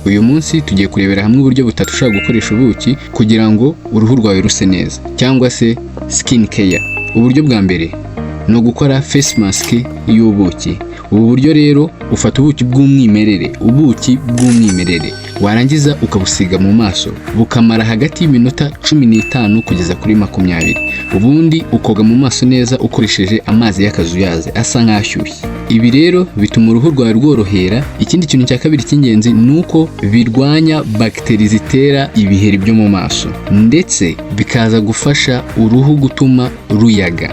Uyu munsi tugiye kurebera hamwe uburyo butatu ushobora gukoresha ubuki kugira ngo uruhu rwawe ruse neza, cyangwa se skin care. Uburyo bwa mbere ni ugukora face mask y'ubuki. Ubu buryo rero, ufata ubuki bw'umwimerere, ubuki bw'umwimerere, warangiza ukabusiga mu maso, bukamara hagati y'iminota 15 kugeza kuri 20, ubundi ukoga mu maso neza ukoresheje amazi y'akazuyaze asa nk'ashyushye. Ibi rero bituma uruhu rwawe rworohera. Ikindi kintu cya kabiri cy'ingenzi ni uko birwanya bagiteri zitera ibiheri byo mu maso, ndetse bikaza gufasha uruhu gutuma ruyaga.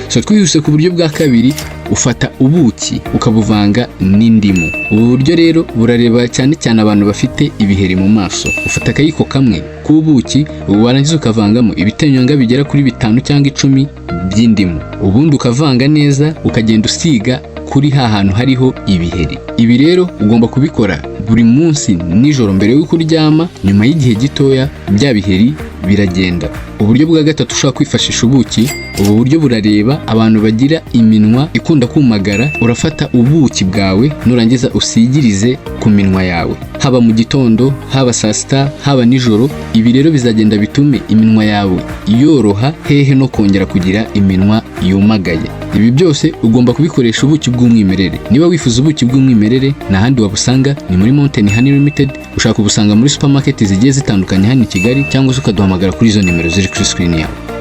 So twihuse ku buryo bwa kabiri, ufata ubuki ukabuvanga n'indimu. Ubu buryo rero burareba cyane cyane abantu bafite ibiheri mu maso. Ufata akayiko kamwe k'ubuki, warangiza ukavangamo ibitonyanga bigera kuri 5 cyangwa 10 by'indimu, ubundi ukavanga neza, ukagenda usiga kuri ha hantu hariho ibiheri. Ibi rero ugomba kubikora buri munsi nijoro mbere y'uko uryama. Nyuma y'igihe gitoya bya biheri biragenda. Uburyo bwa gatatu ushobora kwifashisha ubuki, ubu buryo burareba abantu bagira iminwa ikunda kumagara. Urafata ubuki bwawe, nurangiza usigirize ku minwa yawe, haba mu gitondo, haba saa sita, haba nijoro. Ibi rero bizagenda bitume iminwa yawe yoroha, hehe no kongera kugira iminwa yumagaye. Ibi byose ugomba kubikoresha ubuki bw'umwimerere. Niba wifuza ubuki bw'umwimerere, nta handi wabusanga, ni muri Mountain Honey Limited. Ushaka kubusanga muri supermarket zigiye zitandukanye hano i Kigali, cyangwa se ukaduhamagara kuri izo nimero ziri kuri screen yawe.